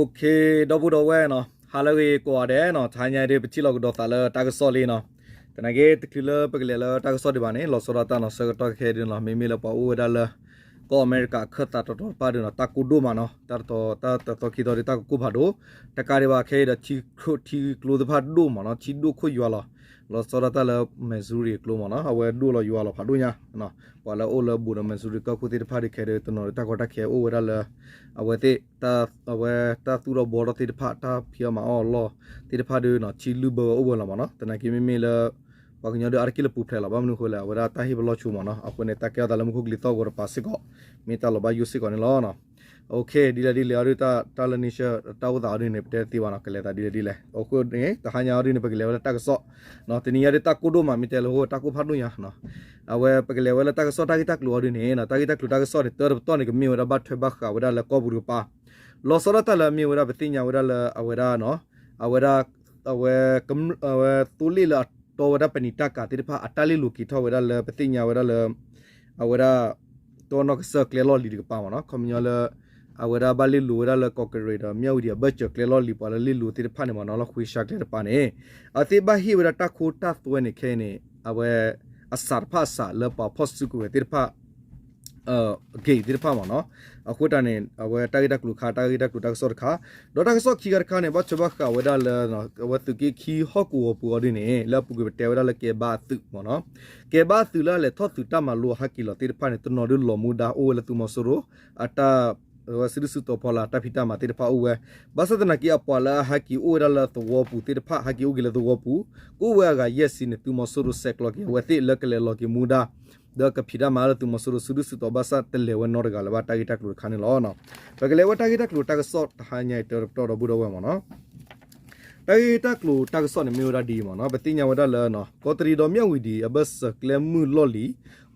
Okay, ဒီပုၢ်ဒီဝဲၢ်နီၤ, ဟါလၢအဂ့ၤကိးဂၤဒဲးနီၤ, တဟါညါဒ်ပထံၣ်လိာ်ကဒီးသးလၢတၢ်ကစီၣ်လံနီၤ. သနာ်က့ တချုးလၢပကလဲၤလၢတၢ်ကစီၣ်ဒံးဘၣ်န့ၣ် လီၤဆီဒၣ်တၢ်နီၤ ဆၢကတီၢ်ခဲအံၤဒ်နီၤ, မ့မ့ၢ်လၢပှၤအိၣ်ဝဲဒၣ်လၢ ကီၢ်အမဲရကၤအခၢၣ်သးတတီၤတဖၣ်ဒ်နီၤ တၢ်ကိၢ်ဒိၣ်မးနီၤ, တၢ်တတီၤ တၢ်တတီၤခံတီၤဒ်တၢ်ကကိၢ်ဖးဒိၣ်, တကးဒံးဘၣ်ခဲအံၤဒီး ထံကျိသ့ၣ်တဖၣ်ဒိၣ်မးနီၤ, ထံဒိၣ်ခိၣ်ယွၤလီၤ. လီၤဆီဒၣ်တၢ်လၢ Missouri အကျိၤမးနီၤ, အဝဲဒိၣ်လီၤယွၤလီၤဖးဒိၣ်ညါ ပှၤလၢအိၣ်လၢဘူးဒီး Missouri ကီၢ်ခိၣ်သ့ၣ်တဖၣ်ဒ်ခဲဒ်တနီၤဒ်တၢ်ကီတၢ်ခဲအိၣ်ဝဲဒၣ်လၢ အဝဲသ့ၣ် အဝဲတၢ်သူၣ်ထီၣ်ဘှီထီၣ်သ့ၣ်တဖၣ် တၢ်ဖံးအီၣ်မၤအီၣ်အလီၢ်သ့ၣ်တဖၣ်ဒ်နီၤ ထံလုၢ်ဘၢဝဲအိၣ်ဝဲလီၤမးနီၤ. သနာ်က့မ့မ့ၢ်လၢ ပှၤကညီဒ်အါတက့ၢ်လၢပူၤဖျဲးလီၤ, ဘၣ်မနုၤအဃိလဲၣ် အဝဲဒၣ်တၢ်ဟ့ၣ်ပလီၢ်ဆိမးနီၤ, အဃိန့ၣ် တၢ်ကဲထီၣ်သးလၢမူခိၣ်ကလံၤသီၣ်ဂီၤတပၤစ့ၢ်ကီး မ့ၢ်တၢ်လီၤဘၣ်ယိၣ်စ့ၢ်ကီးန့ၣ်လီၤ. Okay, ဒ်လဲၣ်ဒ်လဲၣ်အီၤဒ်တၢ်လၢ nature တၢ်အိၣ်သးအီၤဒ်န့ၣ် ပတဲသ့ဘၣ်နီၤ, ကလဲၤသးဒ်လဲၣ်ဒ်လဲၣ်. အဃိန့ၣ် တဟါညါအီၤဒ်န့ၣ် ပကလဲၤဝဲလၢတၢ်ကစီၣ် တနံၤညါဒ်တၢ်ကိၢ်ဒိၣ်မး မ့ၢ်တဲလၢဟိတၢ်ကိၢ်ဖးဒိၣ်ညါ အဝဲပကလဲၤဝဲလၢတၢ်ကစီၣ်တၢ်ဂ့ၢ်တၢ်ကျိၤအီၤဒ်န့ၣ် တၢ်ဂ့ၢ်တၢ်ကျိၤတၢ်ကစီၣ်န့ၣ် တၢတပတီၢ်န့ၣ် ကမ့ၢ်ဝဲဒၣ်ဘၣ်ထွဲဘၣ်ဃးဝဲဒၣ်လၢကီၢ်ပူၤတကပၤ လီၤဆီဒၣ်တၢ်လၢအမ့ၢ်ဝဲဒၣ် ပသ့ၣ်ညါဝဲဒၣ်လၢအဝဲဒၣ် အဝဲ အဝဲ သိလ့ၣ်လၢအတီဝဲဒၣ်ပနံာ်တၢ်ကၤသ့ၣ်တဖၣ် အတၢ်လ့ၣ်လိၤက့ၤထီၣ်ဝဲဒၣ်လၢ ပသ့ၣ်ညါဝဲဒၣ်လၢ အဝဲဒၣ် တီနီၣ်ကစၢၢ်ကျဲလီၢ်လံၤတကပၤမးနီၤ, ခီပညီလၢ အဝဲဒၣ်ဘၣ်လ့ၣ်လိၤဝဲဒၣ်လၢကီးကရ့းဒီးမၠၣ်ဝံၤဒံးအဘၢၣ်စၢၤကျဲလီၢ်လံၤ ပှၤလၢလ့ၣ်လိၤသ့ၣ်တဖၣ်န့ၣ်မးနီၤ လၢဃ့ရှါကျဲတပၤန့ၣ် အဝဲသ့ၣ်ဘၣ်ဟ့ၣ်ဝဲဒၣ်တၢ်ခိတၢ်သွဲန့ၣ်ခဲအံၤန့ၣ် အဝဲ အစးတဖၣ်အစးလၢပှၤဖီၣ်စုကဝဲၤသ့ၣ်တဖၣ် ဂ့ၤသ့ၣ်တဖၣ်မးနီၤ. အဃိတၢ်န့ၣ် အဝဲတၢ်ဂ့ၢ်တၢ်ကျိၤတခါ တၢ်ဂ့ၢ်တၢ်ကျိၤတၢ်ကစီၣ်တခါ, ဒီးတၢ်ကစီၣ်ခံခါတခါန့ၣ် ဘၣ်ထွဲဘၣ်ဃးဝဲဒၣ်လၢ အဝဲသုးက့ခံဟီၣ်ကဝီၤပူၤအီၤဒ်န့ၣ် လၢအပူၤကွံာ်ပတဲဝဲဒၣ်လၢကဲဘါအသုးမးနီၤ, ကဲဘါအသုးလၢအလဲၤထီၣ်သုးတၢ်မၤလိအဟးက့ၤလီၤသ့ၣ်တဖၣ်န့ၣ် တနီၤဒ်လီၤမူဒါအိၣ်ဝဲလၢသုးမီၤစိရိၤ အတၢ် ဝဲစုဒုၣ်စုတီၤဖီလာ်တၢ်ဖံးတၢ်မၤသ့ၣ်တဖၣ်အိၣ်ဝဲ, ဘၣ်ဆၣ်သနာ်က့အပှၤလၢအဟဲက့ၤအိၣ်ဝဲဒၣ်လၢသဝီပူၤသ့ၣ်တဖၣ် ဟဲက့ၤအိၣ်က့ၤလၢသဝီပူၤ ကအိၣ်ဝဲအဂၤယဲၢ်ဆံန့ၣ် သုးမီၤစိရိၤဆဲးကျိးက့ၤအဝဲသ့ၣ်လၢကလဲၤလီၤက့ၤမူဒါ ဒီးကဖံးတၢ်မၤလၢသုးမီၤစိရိၤစုဒုၣ်စုတီၤဘၣ်ဆၣ်တလဲၤဝဲနီတဂၤလၢၤဘၣ် တၢ်ဂ့ၢ်တၢ်ကျိၤတခါန့ၣ်လီၤ. ပကလဲၤဝဲတၢ်ဂ့ၢ်တၢ်ကျိၤတၢ်ကစီၣ်တဟါညါအံၤ တၢတပတီၢ်ဒီပုၢ်ဒီဝဲၢ်မးနီၤ တၢ်ဂ့ၢ်တၢ်ကျိၤတၢ်ကစီၣ်န့ၣ်မ့ၢ်ဝဲဒၣ်ဒ်အံၤမးနီၤ, ပသ့ၣ်ညါဝဲဒၣ်လၢ ကီးတရံးဒီးမၠၣ်ဝံၤဒံးအဘၢၣ်စၢၤကျဲမုၢ်လီၢ်လံၤ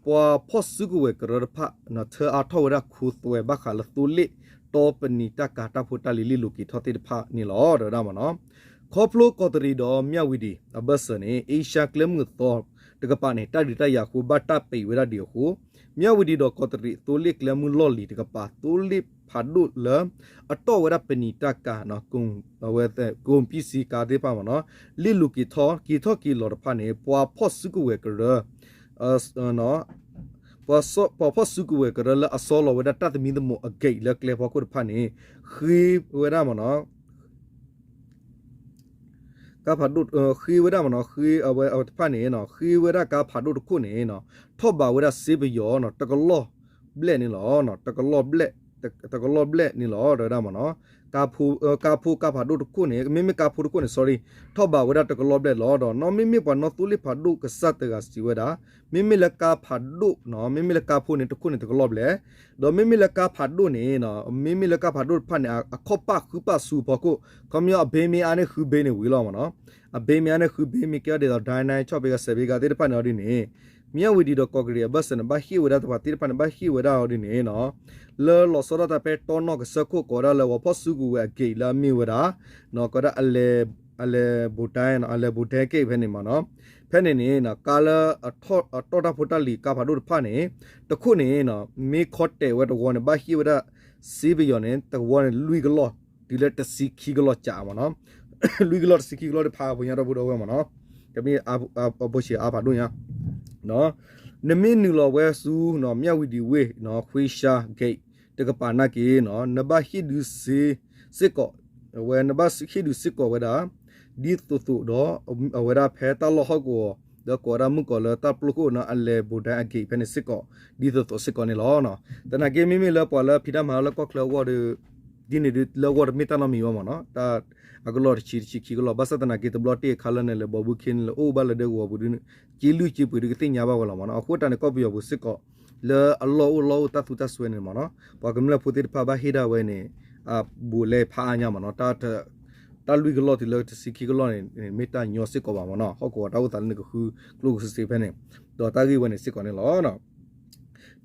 ပှၤဖီၣ်စုကဝဲၤကရၢတဖၣ် ထၢအါထီၣ်ဝဲဒၣ်ခိသွဲဘၣ်ဃးလၢသိလ့ၣ်တီပနံာ်တၢ်ကၤတၢ်ဖိတၢ်လံၤလ့ၣ်လိၤက့ၤထီၣ်သ့ၣ်တဖၣ်န့ၣ်လီၤ တဲဝဲဒၣ်မးနီၤ. ခီဖျိကီးတရံးဒီးမၠၣ်ဝံၤဒံးအဘၢၣ်စၢၤန့ၣ် အ့ရှါကျဲမုၢ်သီတကပၤန့ၣ် တၢ်ဒုးတၢ်ယၤအဃိ ဘၣ်တၢ်ပံးဝဲဒၣ်ဒံးအဃိ မၠၣ်ဝံၤဒံးဒီးကီးတရံးသိလ့ၣ်ကျဲမုၢ်လီၢ်လံၤတကပၤ သိလ့ၣ်ဖးဒိၣ်လၢ အတီၣ်ဝဲဒၣ်ပနံာ်တၢ်ကၤ အဝဲ ကိးပံၣ်စံကၤသ့ၣ်တဖၣ်မးနီၤ လ့ၣ်လိၤက့ၤထီၣ် က့ၤထီၣ်က့ၤလီၤတဖၣ်န့ၣ် ပှၤဖီၣ်စုကဝဲၤကရၢ ပှၤဖီၣ်စုကဝဲၤကရၢလၢအဆီလီၤဝဲဒၣ်တၢ်သမံသမိးအဂ့ၢ်လၢကျဲဖီခိၣ်တဖၣ်န့ၣ် ဃ့ဝဲဒၣ်မးနီၤ ကါဖးဒိၣ် ဃ့ဝဲဒၣ်မးနီၤ ဃ့အဝဲတဖၣ်န့ၣ် ဃ့ဝဲဒၣ်ကါဖးဒိၣ်တခိၣ်န့ၣ် ထီၣ်ဘးဝဲဒၣ်စ့ပယီၤ တကလီၢ်ဘျဲၣ်န့ၣ်လီၤ. တကလီၢ်ဘျဲၣ် တကလီၢ်ဘျဲၣ်န့ၣ်လီၤ တဲဝဲဒၣ်မးနီၤ. ကါဖိကါဖးဒိၣ်တခိၣ်န့ၣ် မ့မ့ၢ်ကါဖိတခိၣ်န့ၣ် sorry ထီၣ်ဘးဝဲဒၣ်တကလီၢ်ဘျဲၣ်လီၤ. ဒီးနီၢ်မ့မ့ၢ်ပှၤနီၢ်သိလ့ၣ်ဖးဒိၣ်ကစၢ်တဂၤစံးဝဲဒၣ် မ့မ့ၢ်လၢကါဖးဒိၣ် မ့မ့ၢ်လၢကါဖိန့ၣ်တခိၣ်န့ၣ်တကလီၢ်ဘျဲၣ် ဒီးမ့မ့ၢ်လၢကါဖးဒိၣ်န့ၣ် မ့မ့ၢ်လၢကါဖးဒိၣ်တဖၣ်န့ၣ် အခီၣ်ပၣ်ဃုပၣ်ဆူအဖီခိၣ် ခီပညီအဘ့မ့ၢ်အါန့ၢ်ဃုဘ့န့ၣ်ဝံၤလီၤမးနီၤ. အဘ့မ့ၢ်အါန့ၢ်ဃုဘ့မ့ၢ်ကဲဒ်သိး ဒၣ်နဲ ဆီၣ်ဘ့ဂၤစဲးဘ့ဂၤသ့ၣ်တဖၣ်န့ၣ်အီၤဒ်န့ၣ် မၠၣ်ဝံၤဒံးဒီးကီးကရံးအဘၢၣ်စၢၤန့ၣ် ဘၣ်ဟ့ၣ်ဝဲဒၣ်တပှၤသ့ၣ်တဖၣ်န့ၣ် ဘၣ်ဟ့ၣ်ဝဲဒၣ်အီၤဒ်န့ၣ်နီၤ လၢလီၤဆီဒၣ်တၢ်ဖဲတီနီၣ်ကစၢၢ်ခိၣ်ကိးဝဲဒၣ်လၢ ပှၤဖီၣ်စုကဝဲၤအဂ့ၢ်လၢအမ့ၢ်ဝဲဒၣ် ကိးဒၣ် အလဲၤဘိးတၢ အလဲၤဘိးတၢက့ၣ်ဖဲန့ၣ်မးနီၤ. ဖဲန့ၣ်န့ၣ် ကါလၢအတီၣ်တၢ်ဖိတၢ်လံၤကါဖးဒိၣ်တဖၣ်န့ၣ် တခိၣ်န့ၣ် မ့ၢ်ခီတဲာ်ဝဲတဝီန့ၣ် ဘၣ်ဟ့ၣ်ဝဲဒၣ် စ့ပယီၤန့ၣ် တဝီန့ၣ် လွံၢ်ကလီၢ် တုၤလၢတဆံခံကလီၢ်ကးမးနီၤ. လွံၢ်ကလီၢ်တဆံခံကလီၢ်တဖၣ် ပှၤညါဒီပုၢ်ဒီဝဲၢ်မးနီၤ. ကမ့ၢ်အဘိၣ်ဆံးအါဖးဒိၣ်ညါ နမ့ၢ်နုာ်လီၤဝဲဆူ မၠၣ်ဝံၤဒံးဝ့ၢ် ခွ့ရှါ gate တကပၤနာ်က့ၤ နဘၣ်ဟ့ၣ်ဒုးစ့ၢ်ကီး အဝဲနဘၣ်ဟ့ၣ်ဒုးစ့ၢ်ကီးဝဲဒၣ် ဒ်သိးသိးဒီး အဝဲဒၣ်ဖဲတၢ်လီၢ်ဟီၣ်ကဝီၤ ဒီးကိးဝဲဒၣ်မုၢ်ကီးလၢတၢ်ပျီခိၣ်နီၤ အလဲၤဘိးဒၣ်အ gate ဖဲန့ၣ်စ့ၢ်ကီး ဒ်သိးသိးစ့ၢ်ကီးန့ၣ်လီၤ. သနာ်က့မ့မ့ၢ်လၢပှၤလၢဖံးတၢ်မၤလၢကီၢ်ချၢအဂီၢ်ဒီး ဒ်န့ၣ်ဒ်လၢအဂီၢ်တမ့ၢ်တၢ်နီတမံၤဘၣ်မးနီၤ. တၢ်အကလီၢ်တဆံတဆံခံကလီၢ် ဘၣ်ဆၣ်သနာ်က့တဘျီတ့ၢ်အခါလၢနလဲၤဘီဘုခ့န့ၣ် လဲၤအိၣ်ဘၣ်လၢဒဲကဝီၤပူၤဒ်န့ၣ် က့လွံၢ်က့ပှ့ၤဒ်ကသ့ၣ်ညါဘၣ်ဝဲလီၤမးနီၤ. အဃိတၢ်န့ၣ် ကီၢ်ပယီၤပူၤစ့ၢ်ကီး လၢအလီၢ်အိၣ်လီၢ်အိၣ်တၢ်သူတၢ်စွဲန့ၣ်မးနီၤ ပှၤကမျၢၢ်ဖိသ့ၣ်တဖၣ်ဘၣ်ဟ့ၣ်ဒၣ်ဝဲန့ၣ် အဘူးလဲဖးအါညါမးနီၤ. တၢ်လွံၢ်ကလီၢ်တုၤလၢတဆံခံကလီၢ်န့ၣ် မ့ၢ်တၢ်ညီစ့ၢ်ကီးဘၣ်မးနီၤ. ဟီၣ်ကဝီၤတၢ်အိၣ်သးလၢနကဃုကျိၣ်ကစ့ဖဲန့ၣ် ဒီးတၢ်ဂ့ၢ်ဝဲန့ၣ်စ့ၢ်ကီးန့ၣ်လီၤ.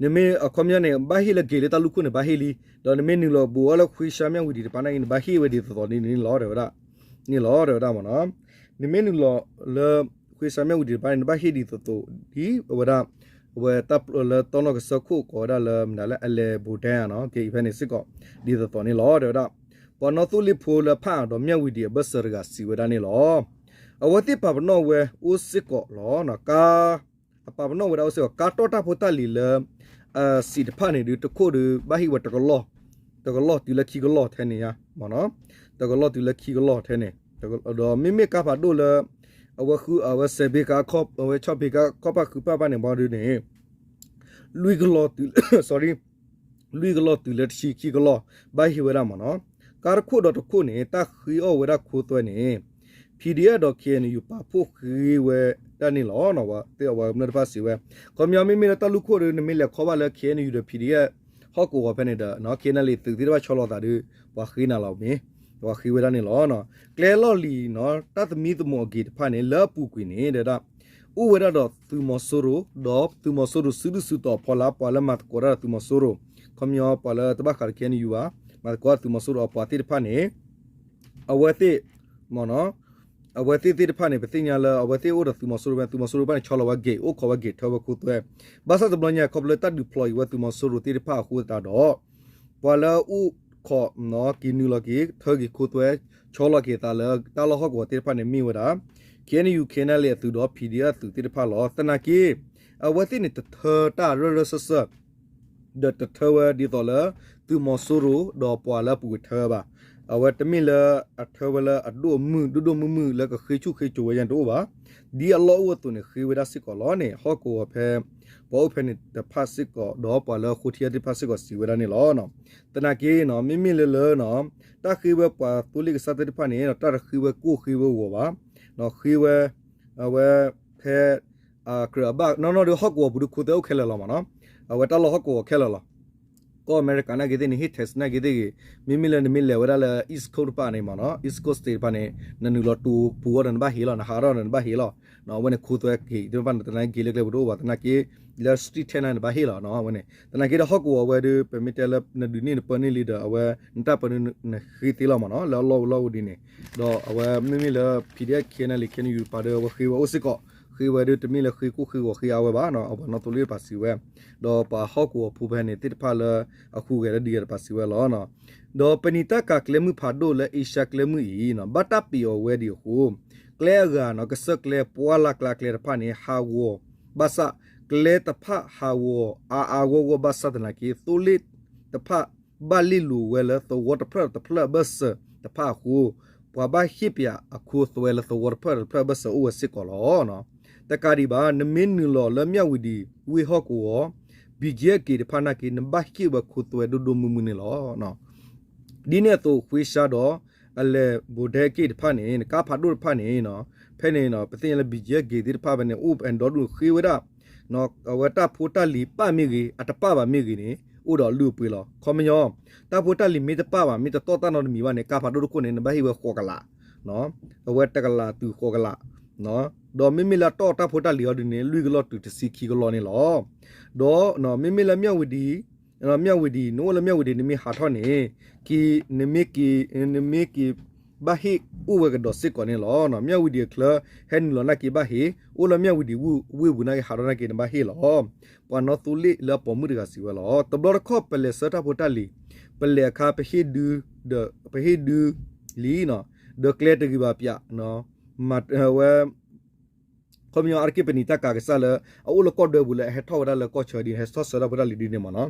နမ့ၢ်အခီပညီန့ၣ် ဘၣ်ဟ့ၣ်လၢ gate လၢတၢ်လူၢ်ခိၣ်န့ၣ် ဘၣ်ဟ့ၣ်လံ ဒီးနမ့ၢ်နုာ်လီၤဘူးအီၤလၢခွ့ရှါမၠၣ်ဝံၤဒံးတပၤနာ်က့ နဘၣ်ဟ့ၣ်ဝဲဒ်သိးသိးန့ၣ်လီၤ တဲဝဲဒၣ် န့ၣ်လီၤ တဲဝဲဒၣ်မးနီၤ. နမ့ၢ်နုာ်လီၤလၢ ခွ့ရှါမၠၣ်ဝံၤဒံးတပၤန့ၣ် နဘၣ်ဟ့ၣ်ဒ်သိးသိး ဒ်အဝဲဒၣ် အဝဲတၢ်လၢတီနီၣ်ကစၢၢ်ခိၣ်ကိးဝဲဒၣ်လၢမနုၤလဲၣ် အလဲၤဘိးဒၣ်နီၤ gate ဖဲန့ၣ်စ့ၢ်ကီး ဒ်သိးသိးန့ၣ်လီၤ တဲဝဲဒၣ်. ပှၤနီၣ်သိလ့ၣ်ဖိလၢဖးအါဒီးမၠၣ်ဝံၤဒံးအဘၢၣ်စၢၤတဂၤစံးဝဲဒၣ်န့ၣ်လီၤ. အဝဲသ့ၣ်ပာ်ပနီၣ်ဝဲအိၣ်စ့ၢ်ကီးလီၤ. ကါ အပာ်ပနီၣ်ဝဲဒၣ်အိၣ်စ့ၢ်ကီး ကါတီၢ်တၢ်ဖိတၢ်လံၤလၢ အစံးတဖၣ်န့ၣ်ဒုး တခိၣ်ဒုး ဘၣ်ဟ့ၣ်ဝဲတကလီၢ်, တကလီၢ်တုၤလၢခံကလီၢ်ထဲန့ၣ်ဧါ, တကလီၢ်တုၤလၢခံကလီၢ်ထဲန့ၣ်, ဒီးမ့မ့ၢ်ကါဖးဒိၣ်လၢ အဝဲဃု အဝဲစဲးဘ့ကါ အဝဲဆီၣ်ဘ့ကါခီၣ်ဖးဃုဖးဘၣ်န့ၣ် ဘီဒုးန့ၣ် လွံၢ်ကလီၢ်တုၤ sorry လွံၢ်ကလီၢ်တုၤလၢတဆံခံကလီၢ် ဘၣ်ဟ့ၣ်ဝဲဒၣ်မ့ၢ်နီၤ. ကါတခိၣ်ဒီးတခိၣ်န့ၣ် တၢ်ဃ့အီၣ်ဝဲဒၣ်ခိသွဲန့ၣ် PDF ဒီး KNU ပာ်ဖှိၣ်ဃ့ဝဲဒၣ်န့ၣ်လီၤ. သ့ၣ်အဝဲကမျၢၢ်တဖၣ်စံးဝဲ ခီပညီမ့မ့ၢ်လၢတၢ်လူၢ်ခိၣ်ဒီး နမ့ၢ်လဲၤခီဘၣ်လၢ KNU ဒီး PDF ဟီၣ်ကဝီၤဖဲန့ၣ်ဒီး KNLA သုးသ့ၣ်တဖၣ်ဆီလီၤသးဒီး ပှၤဃ့နၤလီၤမ့ၢ် ပှၤဃ့ဝဲဒၣ်န့ၣ်လီၤ. ကျဲလီၢ်လံၤနီၤ တၢ်သမံသမိးအဂ့ၤတဖၣ်န့ၣ် လၢအပူၤကွံာ်န့ၣ် တဲဒၣ် အိၣ်ဝဲဒၣ်ဒီးသုးမီၤစိရိၤ ဒီးသုးမီၤစိရိၤစုဒုၣ်စုတီၤအဖီလာ် ပှၤလၢမၤသကိးတၢ်ဒီးသုးမီၤစိရိၤ ခီပညီပှၤလၢတဘၣ်ဃးဒီး KNU ဘၣ် မၤသကိးတၢ်သုးမီၤစိရိၤအပှၤသ့ၣ်တဖၣ်န့ၣ် အဝဲသ့ၣ် မ့ၢ်နီၤ အဝဲသ့ၣ်သ့ၣ်တဖၣ်န့ၣ် ပသ့ၣ်ညါလၢအဝဲသ့ၣ်အိၣ်ဒီးသုးမီၤစိရိၤဖဲ သုးမီၤစိရိၤတဖၣ်န့ၣ် ဆီလီၤဝဲဂ့ၤ အိၣ်ခိးဝဲဂ့ၤ ထၢဝဲခိသွဲ ဘၣ်ဆၣ်တဘျီညါ ခီဖျိလၢတၢ်ဒုးဖျိးအံၤဝဲသုးမီၤစိရိၤသ့ၣ်တဖၣ်အဃိသတးဒီး ပှၤလၢအိၣ်ခိး က့ၤနုာ်လီၤက့ၤ ထၢက့ၤခိသွဲ ဆီလီၤက့ၤအသးလၢတၢ်လီၢ်ဟီၣ်ကဝီၤသ့ၣ်တဖၣ်န့ၣ် မ့ၢ်ဝဲဒၣ် KNU KNLA အသုးဒီး PDF အသုးသ့ၣ်တဖၣ်လီၤ. သနာ်က့ အဝဲသ့ၣ်န့ၣ် တထၢတၢ်ရၢရၢစၢၢ်စၢၢ် ဒီးတထၢဝဲဒ်သိးလၢ သုးမီၤစိရိၤ ဒီးပှၤလၢအပူၤကွံာ်ထၢဘၣ်. အဝဲတမ့ၢ်လၢအထၢဝဲလၢအဒိၣ်အမုၢ် ဒိၣ်ဒိၣ်မုၢ်မုၢ်လၢကဃ့ဆူၣ်ဃ့ကိၤဝဲယဲၢ်တအိၣ်ဘၣ်. ဒ်အလီၢ်အိၣ်အသိးန့ၣ် ဃ့ဝဲဒၣ်စ့ၢ်ကီးလီၤန့ၣ် ဟီၣ်ကဝီၤဖဲ ပှၤအိၣ်ဖဲန့ၣ်တဖၣ်စ့ၢ်ကီး ဒီးပှၤလၢဃိထံအသ့ၣ်တဖၣ်စ့ၢ်ကီးစံးဝဲဒၣ်န့ၣ်လီၤ. သနာ်က့နီၤ မ့မ့ၢ်လၢလၢနီၤ တၢ်ဃ့ဝဲပှၤသိလ့ၣ်ကစၢ်သ့ၣ်တဖၣ်န့ၣ် တၢ်တဃ့ဝဲကိၢ်ဃ့ဝဲဂီၤဘၣ်. ဃ့ဝဲ အဝဲ ဖဲ ကြၢးအဘၣ်နီၢ်နီၢ်ဒီးဟီၣ်ကဝီၤပူၤဒုးခိသွဲအိၣ်ခဲလၢာ်လီၤမ့ၢ်နီၤ. အဝဲတၢ်လီၢ်ဟီၣ်ကဝီၤခဲလၢာ်လီၤ. ကီၢ်အမဲရကၤနာ်က့သ့ၣ်န့ၣ် ဟ့ၣ် test နာ်က့သ့ၣ်ဂ့ၤ, မ့မ့ၢ်လၢနမ့ၢ်လဲၤဝဲဒၣ်လၢ East Coast တဖၣ်န့ၣ်မ့ၢ်နီၤ, East Coast State တဖၣ်န့ၣ် နနုာ်လီၤတိာ်ပူၤအီၤဒီးနဘၣ်ဟ့ၣ်လီၤ, နဟးထီၣ်ဒီးနဘၣ်ဟ့ၣ်လီၤ. အဝဲန့ၣ်ခိသွဲက့ၤသ့ၣ်တဖၣ်န့ၣ် သနာ်က့လၢကျဲပူၤတအိၣ်ဘၣ်, သနာ်က့ လၢ street test န့ၣ်နဘၣ်ဟ့ၣ်လီၤနီၤ. အဝဲန့ၣ် သနာ်က့ဒီးဟီၣ်ကဝီၤဝဲဒီး ပမ့ၢ်တဲလၢနဒုးန့ၢ်နပၢန့ၢ်လံဒီး အဝဲ နတၢ်ပၢန့ၢ်နဃ့သ့လီၤမ့ၢ်နီၤ, လၢအလီၢ်ဝဲလီၢ်ဝဲဒ်န့ၣ်, ဒီးအဝဲမ့မ့ၢ်လၢ PDF KNLA KNU ပာ်ဒီးအဝဲဃ့ဝဲအိၣ်စ့ၢ်ကီး, ဃ့ဝဲဒီးတမ့ၢ်လၢဃ့ကိၢ်ဃ့ဂီၤဃ့အါဝဲဘၣ်နီၤ, အဝဲနီၣ်သိလ့ၣ်တပာ်စံးဝဲ, ဒီးပှၤဟီၣ်ကဝီၤဖိဖဲန့ၣ်သ့ၣ်တဖၣ်လၢ အဟူးဂဲၤလၢဒ်အံၤတပာ်စံးဝဲလီၤ. ဒီးပနံာ်တၢ်ကၤကျဲမုၢ်ဖးဒိၣ်လၢအ့ရှါကျဲမုၢ်အံၤ ဘၣ်တၢ်ပံာ်အီၤဝဲဒံးအဃိ, ကျဲအဂၤနီၤ ကစၢၢ်ကျဲပှၢ်လၢ်ကျါကျဲတဖၣ်န့ၣ် ဟးဂီၤ, ဘၣ်ဆၣ်ကျဲတဖၣ်ဟးဂီၤအါအါဂီၢ်ဂီၢ်ဘၣ်ဆၣ်သနာ်က့ သိလ့ၣ်တဖၣ် ဘၣ်လ့ၣ်လိၤဝဲလၢသဝီတဖျၢၣ်တဖျၢၣ်အဘၢၣ်စၢၤတဖၣ်အဃိ, ပှၤဘၣ်ဟ့ၣ်ပၠးအခိသွဲလၢသဝီတဖျၢၣ်တဖျၢၣ်အဘၢၣ်စၢၤအိၣ်ဝဲစ့ၢ်ကီးလီၤ. တကးဒံးဘၣ် နမ့ၢ်နုာ်လီၤလၢမၠၣ်ဝံၤဒံးဝ့ၢ်ဟီၣ်ကဝီၤ, BGF က့ၤတဖၣ်နာ်က့ နဘၣ်ဟ့ၣ်ဝဲခိသွဲဒိၣ်ဒိၣ်မုၢ်မုၢ်န့ၣ်လီၤ. ဒ်န့ၣ်အသိး ဃ့ရှါဒီး အလဲၤဘိးဒဲက့ၤတဖၣ်န့ၣ် ကါဖးဒိၣ်တဖၣ်န့ၣ် ဖဲန့ၣ် ပသ့ၣ်ညါလၢ BGF က့ၤသ့ၣ်တဖၣ်ဖဲန့ၣ် အိၣ် and ဒီဒူၣ်ဃ့ဝဲဒၣ် အဝဲတၢ်ဖိတၢ်လံၤပၣ်မ့ၢ်ဂ့ၤ အတပၣ်ဘၣ်မ့ၢ်ဂ့ၤန့ၣ် အိၣ်ဒီးအလုၢ်အပှ့ၤလီၤ. ခီပညီ တၢ်ဖိတၢ်လံၤမ့ၢ်တပၣ်ဘၣ် မ့ၢ်တတီၢ်တၢ်နီတမံၤဘၣ်န့ၣ် ကါဖးဒိၣ်တခိၣ်န့ၣ် နဘၣ်ဟ့ၣ်ဝဲဃိးကလး, အဝဲတကလးတုၤဃိးကလး, ဒီးမ့မ့ၢ်လၢအတီၢ်တၢ်ဖိတၢ်လံၤအီၤဒ်န့ၣ် လွံၢ်ကလီၢ်တုၤတဆံခံကလီၢ်န့ၣ်လီၤ. ဒီးမ့မ့ၢ်လၢမၠၣ်ဝံၤဒံး, မၠၣ်ဝံၤဒံး နအိၣ်လၢမၠၣ်ဝံၤဒံး နမ့ၢ်ဟးထီၣ်န့ၣ် နမ့ၢ်က့ၤ နမ့ၢ်က့ၤ ဘၣ်ဟ့ၣ်အိၣ်ဝဲကဒီးစ့ၢ်ကီးန့ၣ်လီၤ. မၠၣ်ဝံၤဒံးအချၢ ဟဲနုာ်လီၤနာ်က့ဘၣ်ဟ့ၣ်, အိၣ်လၢမၠၣ်ဝံၤဒံးဝ့ၢ်ပူၤနာ်က့ ဟးထီၣ်နာ်က့ နဘၣ်ဟ့ၣ်လီၤ. ပှၤနီၣ်သိလ့ၣ်လၢအပိာ်မုၣ်တဂၤစံးဝဲလီၤ. တဘျီတခီၣ်ပလဲၤဆှၢတၢ်ဖိတၢ်လံၤ, ပလဲၤအခါပဟ့ၣ်ဒု ဒီးပဟ့ၣ်ဒုလံ, ဒီးကျဲတဂ့ၤဘၣ်ပၠး, ဝဲ ခီပညီအါတက့ၢ် ပနံာ်တၢ်ကၤကစၢ်လၢ အအိၣ်လၢကီၢ်ဒွဲပူၤလၢအဟဲထီၣ်ဝဲဒၣ်လၢကီၢ်ဆၢဒ်န့ၣ် ဟဲထီၣ်ဆှၢတၢ်ဖိတၢ်လံၤဒ်န့ၣ်မ့ၢ်နီၤ,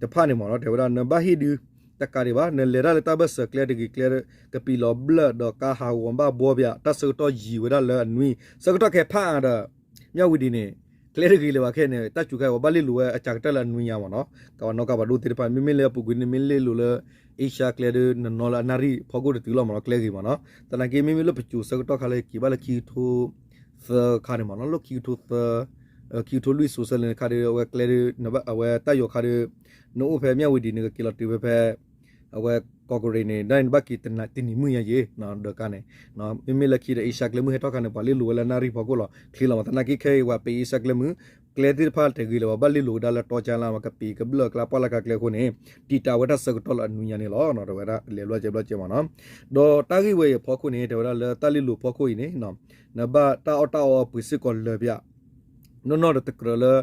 တဖၣ်န့ၣ်မ့ၢ်နီၤ တဲဝဲဒၣ် နဘၣ်ဟ့ၣ်ဒု တကးဒံးဘၣ် နလဲၤတၢ်လၢတၢ်ဘၢၣ်စၢၤကျဲတဂ့ၤ ကျဲကပံာ်လီၤဘျၢၣ်ဒီးကါဟးဂီၤဘၣ်ဘှီပၠး တၢ်ဆၢကတီၢ်ယံၤဝဲဒၣ်လၢအနွံ ဆၢကတီၢ်ခဲအံၤဖးအါဒီး မၠၣ်ဝံၤဒံးန့ၣ် ကျဲတဂ့ၤလၢၤဘၣ်ခဲအံၤန့ၣ် တၢ်စူၤခါအံၤ ပှၤဘၣ်လ့ၣ်လိၤဝဲအစှၤကတၢၢ်လၢအနွံညါမ့ၢ်နီၤ, ကပၤနီၣ်ကပၤဒိၣ်သ့ၣ်တဖၣ် မ့မ့ၢ်လၢအပူၤကွံာ်န့ၣ် မ့ၢ်လ့ၣ်လိၤလၢ အ့ရှါကျဲဒီး နနီၤလၢအနၣ်ရံၣ်ဖီခိၣ်တတုၤလီၤမ့ၢ်နီၤ ကျဲဂ့ၤမ့ၢ်နီၤ, သနာ်က့မ့မ့ၢ်လၢပစိၤဆၢကတီၢ်ခါလၢက့ၤဘၣ်လၢခံကထိ သၢခါန့ၣ်မ့ၢ်နီၤ လၢခံကထိသၢ ခံကထိလွံၢ်စိၤဆၢလၢန့ၣ်ခါဒီး အဝဲကျဲဒီး အဝဲတၢ်ယီၤခါဒီး နအိၣ်ဖဲမၠၣ်ဝံၤဒံး နကက့ၤလီၤတုၤဖဲဖဲ အဝဲကီၢ်ကရ့ၣ်န့ၣ် ဒ်န့ၣ်နဘၣ်က့ၤတနံၤမုၢ်ညါယ့ၤ ဒီးကါန့ၣ် မ့မ့ၢ်လၢခံဒီး အ့ရှါကျဲမုၢ်ဟဲထီၣ်ခါန့ၣ် ပှၤလ့ၣ်လိၤဝဲလၢနၣ်ရံၣ်ဖီခိၣ်လီၤ ချ့လီၤမ့ၢ် သနာ်က့ခဲအံၤဝဲပအ့ရှါကျဲမုၢ် ကျဲသ့ၣ်တဖၣ်တဂ့ၤလၢၤဘၣ် ဘၣ်လ့ၣ်လိၤဝဲဒၣ်လၢတီကၠါလၢကပံာ်ကဘျၢၣ်ကျါပှၢ်လၢ်ကျါကျဲအဃိန့ၣ် တံာ်တာ်ဝဲတၢ်ဆၢကတီၢ်လၢအနွံညါန့ၣ်လီၤ တဲဝဲဒၣ်လဲၤဘျီကဲဘျီကဲမ့ၢ်နီၤ, ဒီးတၢ်ဂ့ၢ်ဝဲအံၤအဖီခိၣ်န့ၣ် တဲဝဲဒၣ်လၢတၢ်လ့ၣ်လိၤဖီခိၣ်အံၤန့ၣ် နဘၣ်တၢ်အီၣ်တၢ်အီအပှ့ၤစ့ၢ်ကီးလၢၤပၠး နီၢ်နီၢ်ဒီးတကြၢးလၢ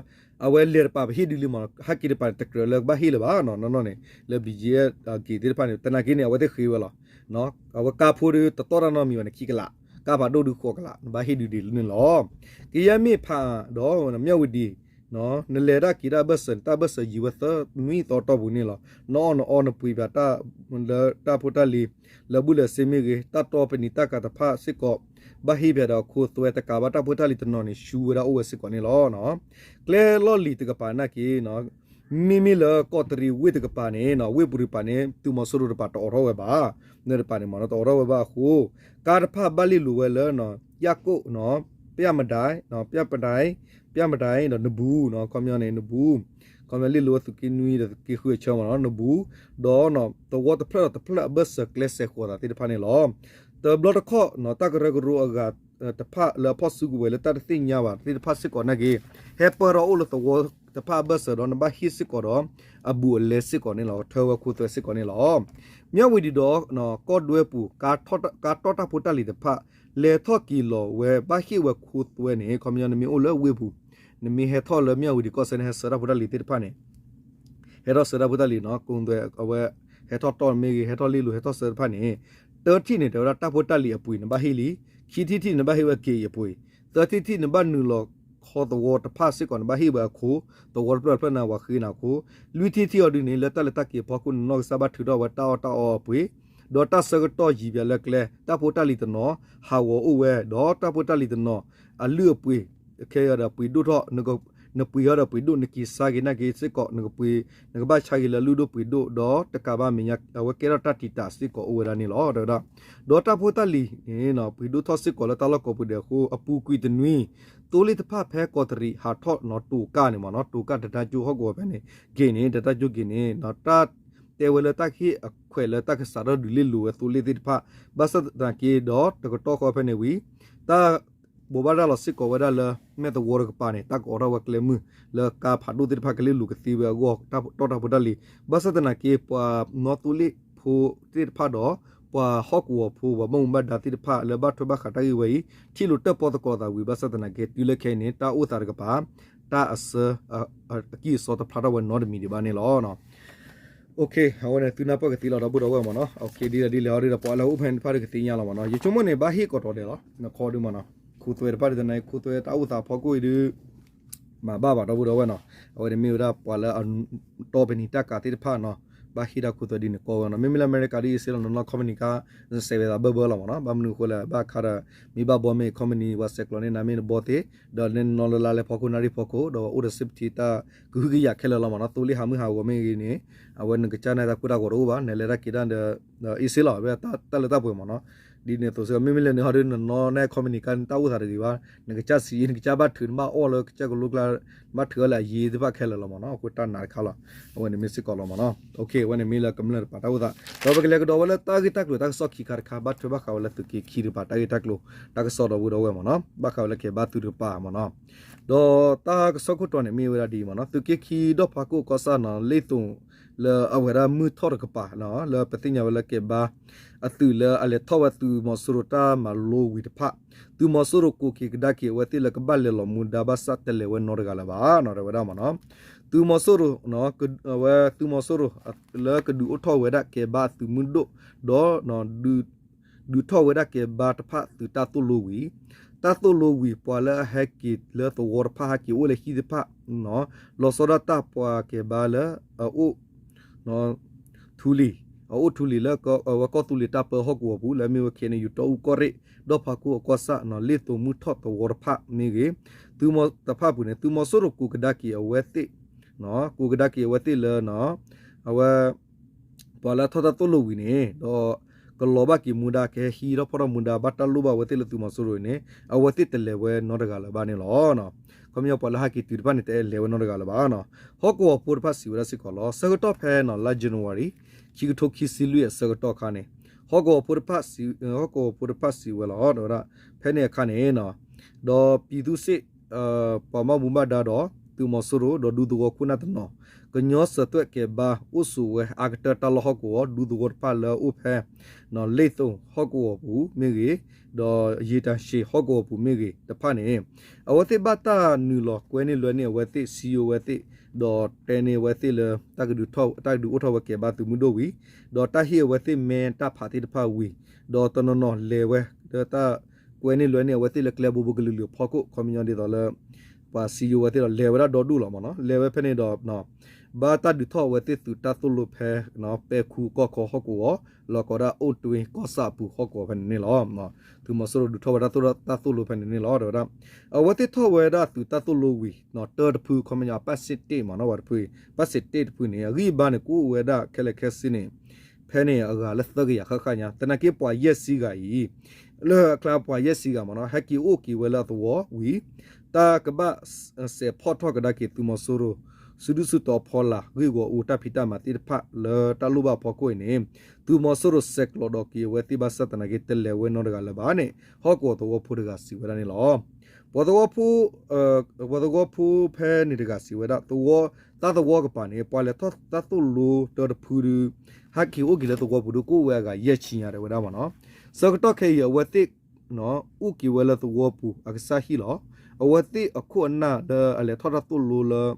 အဝဲလဲၤတပၤပဟ့ၣ်ဒုးလံမး, ဟဲက့ၤတပၤန့ၣ် တကြၢးလၢကဘၣ်ဟ့ၣ်လၢၤဘၣ်နီၤ, နီၢ်နီၢ်န့ၣ် လၢ ဘီကီၢ် ဂ့ၤသ့ၣ်တဖၣ်န့ၣ် သနာ်က့န့ၣ် အဝဲသ့ၣ်ဃ့ဝဲလီၤ. အဝဲကါဖိဒီးတတီၢ်တၢ်နီတမံၤဘၣ်န့ၣ် ခံကလး, ကါဖးဒိၣ်ဒုးဃိးကလး, နဘၣ်ဟ့ၣ်ဒုးဒ်န့ၣ်လီၤ. ကယဲၢ်မ့ၢ်ဖးဒီး မၠၣ်ဝတံၤ နလဲၤတၢ်က့ၤတၢ်ဘၢၣ်စၢၤန့ၣ် တၢ်ဘၢၣ်စၢၤယံၤဝဲသၢနွံသီတီၢ်ပူၤန့ၣ်လီၤ. နအီၣ်နအီ နပှ့ၤပၠး လၢတၢ်ဖိတၢ်လံၤ လၢဘူၣ်လၢစ့မ့ၢ်ဂ့ၤ, တၢ်တီပနံာ်တၢ်ကၤတဖၣ်စ့ၢ်ကီး ဘၣ်ဟ့ၣ်ပၠးဒီးခိသွဲ, တကးဘၣ်တၢ်ဖိတၢ်လံၤတနီၤန့ၣ် ရှုံးဝဲဒၣ်အိၣ်ဝဲစ့ၢ်ကီးန့ၣ်လီၤ. ကျဲလီၢ်လံၤတကပၤနာ်က့ မ့မ့ၢ်လၢကီးတရံးဝ့ၢ်တကပၤန့ၣ် ဝ့ၢ်ပူၤတကပၤန့ၣ် သုးမီၤစိရိၤတကပၤတအိးထီၣ်ဝဲဘၣ်, နတပၤန့ၣ်မး တအိးထီၣ်ဝဲဘၣ်အဃိ ကါတဖၣ်ဘၣ်လ့ၣ်လိၤဝဲလၢ ယၣ်ကိၣ်, ပျၢ်မဒိုင်, ပျၢ်မဒိုင်, ပျၢ်မဒိုင်ဒီးနဘူး, ခီပညီန့ၣ် နဘူး, ခီပညီလ့ၣ်လိၤဝဲသုးက့နွံဒီးသုးက့ဃုအဆၢမးနီၤ, နဘူး, ဒီးတဝီတဖျၢၣ်ဒီးတဖျၢၣ်အဘၢၣ်စၢၤကျဲစဲးဃီၤသးသ့ၣ်တဖၣ်န့ၣ်လီၤ. တဘျီတခီၣ် တၢ်ကရၢကရိအဂၤတဖၣ်လၢအဖီၣ်စုကဝဲၤလၢတၢ်တသ့ၣ်ညါဘၣ်သ့ၣ်တဖၣ်စ့ၢ်ကီးနာ်က့ ဟဲပၢၢ်ထီၣ်အိၣ်လၢသဝီတဖၣ်အဘၢၣ်စၢၤဒီး နဘၣ်ဟ့ၣ်စ့ၢ်ကီးဒီး အဘူးအလဲစ့ၢ်ကီးန့ၣ်လီၤ, ထၢဝဲခိသွဲစ့ၢ်ကီးန့ၣ်လီၤ. မၠၣ်ဝတံၤဒီး ကီၢ်ဒွဲပူၤ ကါတီၢ်တၢ်ဖိတၢ်လံၤတဖၣ် လဲၤထီၣ်က့ၤလီၤဝဲ ဘၣ်ဟ့ၣ်ဝဲခိသွဲန့ၣ် ခီပညီနမ့ၢ်အိၣ်လၢဝ့ၢ်ပူၤ, နမ့ၢ်ဟဲထီၣ်လၢမၠၣ်ဝတံၤကီၢ်စဲၣ်န့ၣ် ဟဲဆှၢတၢ်ဖိတၢ်လံၤသ့ၣ်တဖၣ်န့ၣ် ဟဲထီၣ်ဆှၢတၢ်ဖိတၢ်လံၤနီၤ, ကိးသွဲအဝဲ ဟဲထီၣ်တီၢ်မ့ၢ်ဂ့ၤ, ဟဲထီၣ်လ့ၣ်လိၤ ဟဲထီၣ်ဆှၢတဖၣ်န့ၣ်, တၢထံၣ်န့ၣ် တဲဝဲဒၣ်တၢ်ဖိတၢ်လံၤအပှ့ၤ နဘၣ်ဟ့ၣ်လံ, ခံထံၣ်ထံၣ်န့ၣ် နဘၣ်ဟ့ၣ်ဝဲက့ၤအပှ့ၤ, သၢထံၣ်ထံၣ်န့ၣ် နဘၣ်နုာ်လီၤခီသဝီတဖၣ်စ့ၢ်ကီး နဘၣ်ဟ့ၣ်ဝဲအခိ, သဝီတဖျၢၣ်တဖျၢၣ်န့ၣ် ပှၤဃ့နၤအခိ, လွံၢ်ထံၣ်ထံၣ်အီၤဒုန့ၣ် လၢတၢ်လဲၤတၢ်က့ၤအဖီခိၣ်န့ၣ် နီၢ်ကစၢ်ဘၣ်ထုးထီၣ်ဝဲတၢ်အီၣ်တၢ်အီအပှ့ၤ, ဒီးတၢ်ဆၢကတီၢ်ယံၤပၠးလၢကျဲ တၢ်ဖိတၢ်လံၤတနီၤ ဟးဂီၤအိၣ်ဝဲ, ဒီးတၢ်ဖိတၢ်လံၤတနီၤ အလုၢ်အပှ့ၤ ခဲအံၤဒီးပှ့ၤဒိၣ်ထီၣ်, နပှ့ၤအီၤဒီးပှ့ၤဒိၣ် နက့ၤဆါက့ၤနာ်က့စ့ၢ်ကီး နကပှ့ၤ, နကဘၣ်ဆါက့ၤလၢအလုၢ်ဒိၣ်ပှ့ၤဒိၣ် ဒီးတကးဘၣ်မဲာ်ညါ အဝဲကဲထီၣ်တၢ်တံာ်တာ်စ့ၢ်ကီးအိၣ်ဝဲဒၣ်န့ၣ်လီၤ တဲဝဲဒၣ်. ဒီးတၢ်ဖိတၢ်လံၤန့ၣ် ပှ့ၤဒိၣ်ထီၣ်စ့ၢ်ကီးလၢတၢ်လီၢ်ကိးပူၤဒဲးအဃိ အပူၤကွံာ်တနွံ သိလ့ၣ်တဖၣ်ဖဲကီးတရံး ဟးထီၣ်နီၤ တိၤကၣ်န့ၣ်မးနီၤ, တိၤကၣ်တဒါကၠိဟီၣ်ကဝီၤဖဲန့ၣ် ဂ့ၤန့ၣ် တဒါကၠိဂ့ၤန့ၣ် တၢ်တဲဝဲလၢတၢ်ကဟ့ၣ်အခွဲးလၢတၢ်ကစးထီၣ်ဒုးလ့ၣ်လိၤဝဲသိလ့ၣ်သ့ၣ်တဖၣ် ဘၣ်ဆၣ်သနာ်က့ဒီးတကတီၢ်ဃီဖဲန့ၣ်ဝံၤ တၢ်ဘိးဘၣ်တၢ်လီၤစ့ၢ်ကီးဝဲဒၣ်လၢ မဲၢ်သဝီတကပၤန့ၣ် တၢ်ကအိးထီၣ်ဝဲကျဲမုၢ် လၢကါဖးဒိၣ်သ့ၣ်တဖၣ်ကလ့ၣ်လိၤကသ့ဝဲအဂီၢ် တီၢ်တၢ်ဖိတၢ်လံၤ ဘၣ်ဆၣ်သနာ်က့ ပှၤနီၣ်သိလ့ၣ်ဖိသ့ၣ်တဖၣ်ဒီး ပှၤဟီၣ်ကဝီၤဖိ ပှၤဘၣ်မူဘၣ်ဒါသ့ၣ်တဖၣ်လၢဘၣ်ထွဲဘၣ်ဃးတၢ်ဂ့ၢ်ဝဲအံၤ ထံၣ်လိာ်တၢၣ်ပီၣ်သကိးသးဝံၤ ဘၣ်ဆၣ်သနာ်က့ တုၤလၢခဲအံၤန့ၣ် တၢ်အိၣ်သးတကပၤ တၢ်အဆၢ အကံၢ်အစီတဖျါထီၣ်ဝဲနီတမံၤဒံးဘၣ်န့ၣ်လီၤ. အဝဲန့ၣ်သုနၢ်ပၢၢ်ကသ့လီၤ ဒီပုၢ်ဒီဝဲၢ်မးနီၤ, ဒ်လဲၣ်ဒ်လဲၣ်အီၤဒီး ပှၤလၢအအိၣ်ဖဲန့ၣ်တဖၣ်ဒီးကသ့ၣ်ညါလီၤမးနီၤ, ယဆိကမိၣ်န့ၣ် ဘၣ်ဟ့ၣ်ကိးတီၤဒဲးလီၤ နခီဒုမးနီၤ, ခိသွဲတဖၣ်ဒ်သိးန့ၣ် ခိသွဲတၢ်အိၣ်သးဖီခိၣ်အံၤဒုး မၤဘၣ်ဘၣ်ဒီပုၢ်ဒီဝဲၢ်နီၤ, အဝဲန့ၣ်မ့ၢ်ဝဲဒၣ်ပှၤလၢအ တီပနံာ်တၢ်ကၤသ့ၣ်တဖၣ်နီၤ, ဘၣ်ဟ့ၣ်ဒၣ်ခိသွဲဒ်န့ၣ်ကီဝဲနီၤ, မ့မ့ၢ်လၢအမဲရကၤဒ်အံၤစ့ၢ်လီၤ နနီၢ် company ကါ စဲးဝဲသးဘၢဘၢလီၤမးနီၤ, ဘၣ်မနုၤအဃိလဲၣ် ဘၣ်ခါဒီး မ့ၢ်ဘၣ်ဘီမ့ၢ် company ပှၤဆဲးကျိးန့ၢ်နၤမ့ၢ်နဘီသ့, ဒီးနနီၢ်လၢလါလဲဖီခိၣ်နၣ်ရံၣ်ဖီခိၣ် ဒီးအိၣ်ဒီး safety တၢ်ကဟုကယာ်ခဲလၢာ်လီၤမးနီၤ, သိလ့ၣ်ဟးမုၢ်ဟးဂီၤမ့ၢ်ဂ့ၤန့ၣ် အဝဲနကစၢ်န့ၣ်တၢ်ကိၢ်တၢ်ဂီၤတအိၣ်ဘၣ်, နလဲၤတၢ်က့ၤတၢ်ဒီး အံၤစ့ၢ်လီၤ ဝဲတၢ်လၢတၢ်ပှဲၤမးနီၤ, ဒ်န့ၣ်အသိးစ့ၢ်ကီး မ့မ့ၢ်လၢန့ၣ်ဟီဒုး နနီၢ်နဲ company ကါန့ၣ် တၢ်အိၣ်သးတဂ့ၤဘၣ်, နကစၢ်ဆံးအံၤ နကစၢ်ဘၣ်ထုး နဘၣ်အီၣ်လၢကစၢၢ်ကလိကျါ နဘၣ်ထုးအီၣ်လၢအယံၤသ့ၣ်တဖၣ်ခဲလၢာ်လီၤမးနီၤ, အဃိတၢ်နာ်တခါလီၤ, အဝဲန့ၣ်မ့ၢ်စ့ၢ်ကီးလီၤမးနီၤ, အဝဲန့ၣ်မ့ၢ်လၢကမျၢၢ်တကပၤတၢ်အိၣ်သး, ဒီးပကလဲၤကဒီးဝဲလၢတၢ်ဂ့ၢ်တၢ်ကျိၤတၢ်ကစီၣ်ခံခါတခါ ဘၣ်ထွဲဘၣ်ဃးဝဲလၢသုးက့ခံတကပၤတၢ်ဂ့ၢ်တၢ်ကျိၤ တၢ်ကစီၣ်ဒီပုၢ်ဒီဝဲၢ်မးနီၤ, ဘၣ်ဃးဝဲလၢကဲဘါသုးတကပၤမးနီၤ, ဒီးတၢ်ကစီၣ်ခိၣ်တီန့ၣ်မ့ၢ်ဝဲဒၣ်ဒ်အံၤမးနီၤ, သုးက့ခံဒီၣ်ဖးကိၣ်အကီၢ်ဆၣ်နီၤ လ့ၣ်သိၤလၢအဝဲဒၣ်မုၢ်ထီၣ်တကပၤ လၢပသ့ၣ်ညါဝဲလၢကဲဘါ အသုးလၢအလဲၤထီၣ်ဝဲသုးမီၤစိရိၤတၢ်မၤလိဝံၤတဖၣ်, သုးမီၤစိရိၤကိးက့ၤကဒါက့ၤအဝဲသ့ၣ်လၢကဘၣ်လဲၤလီၤမူဒါဘၣ်ဆၣ်တလဲၤဝဲနီတဂၤလၢၤဘၣ်နီၤ တဲဝဲဒၣ်မးနီၤ, သုးမီၤစိရိၤ အဝဲသုးမီၤစိရိၤ လၢကဒုးအိၣ်ထီၣ်ဝဲဒၣ်ကဲဘါအသုးမုၢ်ဒိၣ် ဒီး ဒုးထီၣ်ဝဲဒၣ်ကဲဘါတဖၣ်သုးတၢ်သိၣ်လိဝံၤ, တၢ်သိၣ်လိဝံၤပှၤလၢအဟဲက့ၤလၢသဝီတဖၣ်ဟဲက့ၤအိၣ်လၢဟံၣ်တဖၣ် လီၤဆီဒၣ်တၢ်ပှၤကဲဘါလၢအအိၣ် ထူလံၤ, အအိၣ်ထူလံၤလၢဝဲကီၢ်သူလ့ၤတၢ်ပၢဟီၣ်ကဝီၤပူၤ လၢအမ့ၢ်ဝဲ ခ့ၣ်အဲၣ်ယူၣ် တီအူကီၢ်ရ့ၣ် ဒီၣ်ဖးကိၣ်အကီၢ်ဆၣ် လ့ၣ်သိၤမုၢ်ထီၣ်သဝီတဖၣ်မ့ၢ်ဂ့ၤ, သုးမီၤတဖၣ်ပူၤန့ၣ် သုးမီၤစိရိၤကိးကဒါက့ၤအဝဲသ့ၣ် ကိးကဒါက့ၤအဝဲသ့ၣ်လၢ အဝဲ ပှၤလၢအထီၣ်တၢ်သိၣ်လိဝံၤန့ၣ် ဒီးကလီၤဘၣ်က့ၤမူဒါ ကဟဲဟံးထီၣ်ဖီၣ်ထီၣ်မူဒါ ဘၣ်တၢ်လိၣ်ဘၣ်အဝဲသ့ၣ်လၢသုးမီၤစိရိၤအံၤန့ၣ် အဝဲသ့ၣ်တလဲၤဝဲနီတဂၤလၢၤဘၣ်န့ၣ်လီၤ. ခီပညီပှၤလၢဟဲက့ၤတုၤတဖၣ်န့ၣ် တလဲၤဝဲနီတဂၤလၢၤဘၣ်နီၤ. ဟီၣ်ကဝီၤဖိတဖၣ်စံးဝဲဒၣ်စ့ၢ်ကီးလီၤ. ဆၢကတီၢ်ဖဲနီၤ လါ January ခံကထိခံဆံလွံၢ်အဆၢကတီၢ်အခါန့ၣ် ဟီၣ်ကဝီၤဖိတဖၣ်စံး ဟီၣ်ကဝီၤဖိတဖၣ်စံးဝဲလီၤ တဲဝဲဒၣ် ဖဲန့ၣ်အခါန့ၣ်နီၤ ဒီးပြည်သူ့စစ် ပှၤဘၣ်မူဘၣ်ဒါဒီး သုးမီၤစိရိၤ ဒီးဒူသဝီခိၣ်နၢ်တနီၤ ကညီစၢၤသွဲၣ်ကဲၤဘါအိၣ်ဆိးဝဲအါကတၢၢ်တၢ်လီၢ်ဟီၣ်ကဝီၤ ဒူသဝီတဖၣ်လၢအအိၣ်ဖဲ လ့ၣ်သိၣ်ဟီၣ်ကဝီၤပူၤမ့ၢ်ဂ့ၤ, ဒီးယံာ်တၢ်ရှ့ၣ်ဟီၣ်ကဝီၤပူၤမ့ၢ်ဂ့ၤတဖၣ်န့ၣ် အဝဲသ့ၣ်ဘၣ်တၢ်နုာ်လီၤကွဲန့ၢ်လွဲန့ၢ်အဝဲသ့ၣ် စံယိၤအဝဲသ့ၣ် ဒီးတဲန့ၢ်အဝဲသ့ၣ်လၢ တၢ်ကဒုးထီၣ် တၢ်ကဒုးအိၣ်ထီၣ်ဝဲကဲၤဘါသုးမုၢ်ဒိၣ်ဝံၤ, ဒီးတၢ်ဟ့ၣ်အဝဲသ့ၣ်မဲတၢ်ဖးသ့ၣ်တဖၣ်ဝံၤ, ဒီးတနီၤနီၤလဲၤဝဲ လၢတၢ်ကွဲန့ၢ်လွဲန့ၢ်အဝဲသ့ၣ်လၢကျဲဘိဘိကလုာ်လုာ်အဖီခိၣ် ခီပညီဒ်သိးလၢ ပှၤစံယိၤအဝဲသ့ၣ်ဒီး လဲၤဝဲဒၣ်ဒီဒူၣ်လီၤမ့ၢ်နီၤ လဲၤဝဲဖဲန့ၣ်ဒီး ဘၣ်တၢ်ဒုးထီၣ်အဝဲသ့ၣ်သုးတၢ်သိၣ်လိဖဲ ပဲၤခူကီၢ်ခီဟီၣ်ကဝီၤ လီၤကီးဒၣ်အိၣ်တွ့ကီၢ်ဆၣ်အပူၤဟီၣ်ကဝီၤဖဲန့ၣ်န့ၣ်လီၤ. သုးမီၤစိရိၤဒုးထီၣ်ဝဲဒၣ်တၢ်သိၣ်လိဖဲန့ၣ်န့ၣ်လီၤ တဲဝဲဒၣ် အဝဲသ့ၣ်ထီၣ်ဝဲဒၣ်သုးတၢ်သိၣ်လိဝံၤ တၢတဖု ခီပညီ အပၣ်စ့ၣ်တ့ၣ်မ့ၢ်နီၤ ဝဲတဖု ပၣ်စ့ၣ်တ့ၣ်တဖုန့ၣ် အဂံၢ်အဘါန့ၣ် ကအိၣ်ဝဲဒၣ်ခဲလၢာ်ခဲဆ့န့ၣ် ဖဲန့ၣ်အဂၤလၢသၢကယၤဃၣ်ဃၣ်ညါ သနာ်က့ပှၤယဲၢ်ဆံဂၤအံၤ လၢအကျါပှၤယဲၢ်ဆံဂၤမ့ၢ်နီၤ ဟဲက့ၤအိၣ်က့ၤဝဲလၢအသဝီဝံၤ တၢ်ကဘၣ်စဲးဖီၣ်ထီၣ်ကဒါက့ၤသုးမီၤစိရိၤ စုဒုၣ်စုတီၤဖီလာ် ဂ့ၢ်ဂီၤအူတၢ်ဖံးတၢ်မၤသ့ၣ်တဖၣ်လၢတၢ်လိၣ်ဘၣ်အဖီခိၣ်အံၤန့ၣ် သုးမီၤစိရိၤဆဲးကျိးဒီးက့ၤအဝဲသ့ၣ်ဘၣ်ဆၣ်သနာ်က့ တလဲၤဝဲနီတဂၤလၢၤဘၣ်န့ၣ် ဟီၣ်ကဝီၤသဝီဖိတဂၤစံးဝဲဒၣ်န့ၣ်လီၤ. ပှၤသဝီဖိ ပှၤသဝီဖိဖဲန့ၣ်တဂၤစံးဝဲဒၣ် သဝီ တၢ်သဝီကပၤန့ၣ် ပှၤလဲၤထီၣ်တၢ်သိၣ်လိတၢတဖုဒီး ဟဲက့ၤအိၣ်က့ၤလၢသဝီပူၤဒီး ကအိၣ်ဝဲအဂၤယဲၢ်ဆံညါတဲဝဲဒၣ်မ့ၢ်နီၤ. ဆၢကတီၢ်ခဲအံၤ အဝဲသ့ၣ် အိၣ်က့ၤဝဲလၢသဝီပူၤအကစၢ်ဟံၣ်လီၤ. အဝဲသ့ၣ်အခိၣ်အနၢ်လၢအလဲၤထီၣ်တၢ်သိၣ်လိလၢ